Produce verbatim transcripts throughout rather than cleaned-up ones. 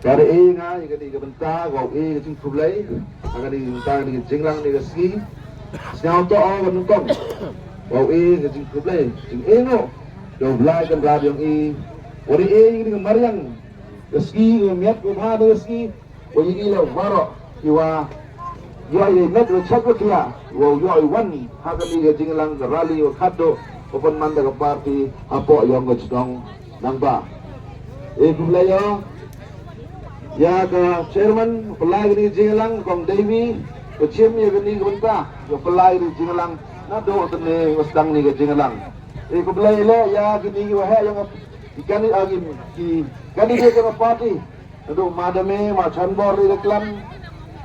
Ka da e nga ïa kane ka bynta, wow e ka jingkhublei ha kane ka bynta, kane ka jingïalang kane ka sngi. Sngewthuh o ka nyngkong, wow e ka jingkhublei, jingïehnoh ïa u Blai Kynrad ïong i, wa da e ïa kane ka mariang ka sngi, ka miat ka bha kane ka sngi. Wa ïa i la baroh kiwa ïoh ïa i met wa chet wa khiah, wa ïoh i wan ha kane ka jingïalang ka rally wa khatduh wa pynman da ka party hapoh ïong ka chnong Nangbah. E khublei ïa ka chairman pynlai kane ka jingïalang, kong Davy, wa chim ïa kane ka bynta wa pynlai kane ka jingïalang naduh tynne wa sdang kane ka jingïalang. E khublei leh ïa kine ki waheh ïong ki candidate, ki candidate ïong ka party. Naduh ma Dame, ma Chanbor, ri da klam,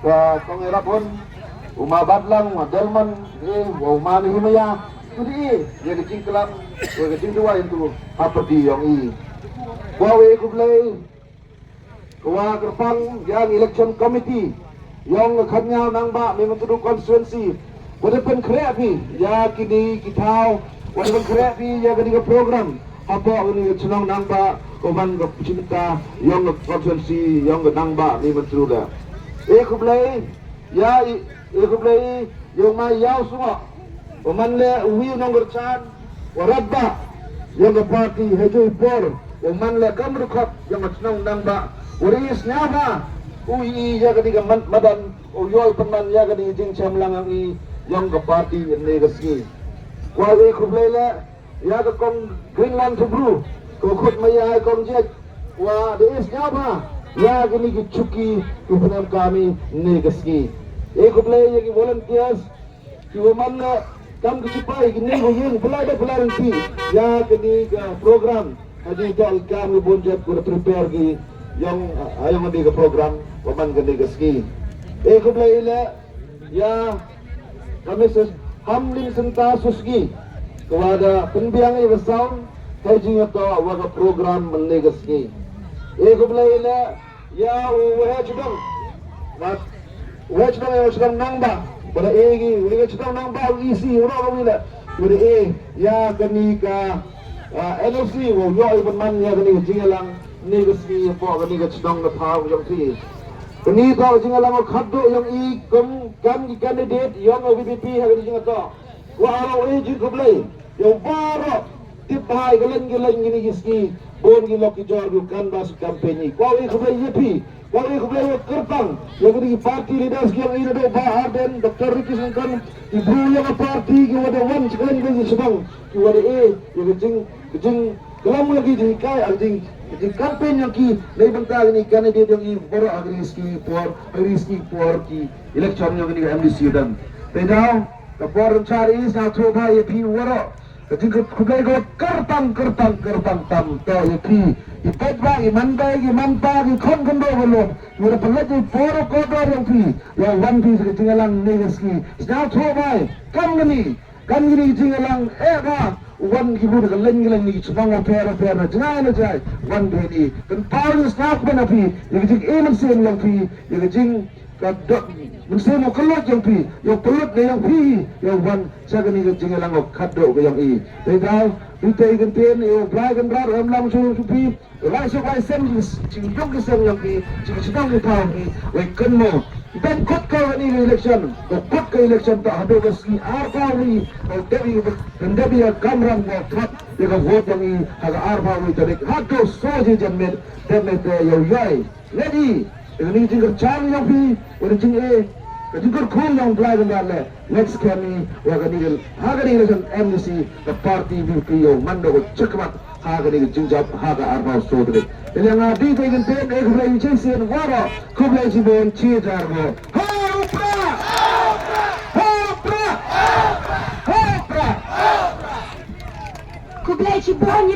ka kong Ïarap Hun, u ma Batlang, ma Delman, eh, wa u ma Nehemiah, u dei ïa ka jingklam, ïa ka jingduwai ïa u ha pyrdi ïong i. Kwah e khublei ka wa kyrpang ïa ka election committee ïong ka Khadnyaw Nangbah Mewmyntdu constituency, wa da pynkhreh phi ïa kine ki thaw, wa da pynkhreh phi ïa kane ka program hapoh kane ka chnong Nangbah, wa man ka chibynta ïong ka constituency ïong ka Nangbah Mewmyntdu. E khublei ïa i, e khublei ïa u ma Ïaw Sngewbha, wa man leh uwi u nongkyrchan wa radbah ïong ka party ha juh i por, wa man leh kam dkhot ïong ka chnong Nangbah, wa da i sngewbha u i ïa kane ka man-, madan, u ïoh i pynman ïa kane ka jingchem lang ïong i ïong ka party kane ka sngi. Kwah e khublei leh ïa ka kong Greenland Thubru, ka khut ma ïa i kong Jek, wa da i sngewbha ïa kine ki chuki ki pynemkam i kane ka sngi. E khublei ïa ki volunteers, ki wa man, eh, kam ki sipai, kine ki ïing, pynlait da pynlait ryntih ïa kane ka program. Ha jingthoh kam ki bun jait ki wa da prepare ki ïong, eh, ïong kane ka program wa man kane ka sngi. E khublei leh ïa ka Missus Hamlin Synta Susngi, ka wa da pynbiang ïa ka sound ha jingthoh wa ka program man kane ka sngi. E khublei leh ïa u Waheh Shnong, wat, u Waheh Shnong, ïa u Waheh Shnong Nangbah, ba da e ki, u Waheh Shnong Nangbah, u E C, u Roh, u Wila, u da e ïa kane ka, ah, N O C, u ïoh i pynman ïa kane ka jingïalang kane ka sngi hapoh kane ka chnong ka thaw ïong phi. Kane ka jingïalang ka khatduh ïong i kum kan ki candidate ïong ka V P P ha kane ka jingïathoh. Wa ïa u e jingkhublei ïa u baroh, tip bha ïa ka leng ka leng kine ki sngi, bun ki lok ki jor ki u canvass campaign i. Wa ïa u e khublei ïa phi, wa ïa u e khublei wa kyrpang ïa kine ki party leaders ki ïong i naduh Bah Ardent, Doctor Ricky Syngkon, ki briew ïong ka party ki wa da wan sha ka leng ka leng ki shnong, ki wa da e ïa ka jing, ka jing klam ïa ki jinghikai, ïa ka jing, ka jing campaign ïong ki na i bynta kine ki candidate ïong i baroh ha kine ki sngi por, ha kine ki sngi por ki election ïong kine ki M D C u dang. Te daw ka por ryngkat i sngewthuh bha ïa phi waroh. Ka jingkhublei ka kyrpang, kyrpang, kyrpang tam to ïa phi. I paidbah, i manbei, i manpa, i khun khyndew ka lum, i wa da pynlait i por ka dor ïong phi, ïa wan phi sha ka jingïalang kane ka sngi. Sngewthuh bha, kam kane, kam kane ka jingïalang eh bha. Wan ki bun ka leng ka leng, ki chnong bapher bapher, na jngai na jngai, wan phi ni. Pynpaw ïa ka sngewbha na phi ïa ka jingim mynsiem ïong phi, ïa ka jing ka dok mynsiem u kylluid ïong phi, ïa u kylluid na ïong phi, ïa u wan sha kane ka jingïalang ka khatduh ka ïong i. Te daw, ri te i kyntien, ïa u Blai Kynrad u em lang shuh shuh phi, u lai suk lai sem, jingïong ki sem ïong phi, jingïong ki thaw phi, wei kynmaw. Ban kut ka kane ka election, ka kut ka election ta haduh ka sngi arphew wi, ka dep i, ka dep i ka kamram ka thot ïa ka vote ïong i ha ka arphew wi tarik, haduh shu ji janmiet, dep ne te ïa u ïai. Ngi, ngi jingkyrchan ïong phi, wa da jing e, ka jingkyrkhu ïong Blai Kynrad leh, next kane, wa kane ka, ha kane ka election M D C, ka party V P ïong man da ka chakmat, ha kane ka jingjop, ha ka arphew soo tarik. Te nga dei te kan ten, e khublei chi sien waroh, khublei chibun chi jar mo. Ha u Prah! Ha u Prah! Ha u Prah! Khublei chibun.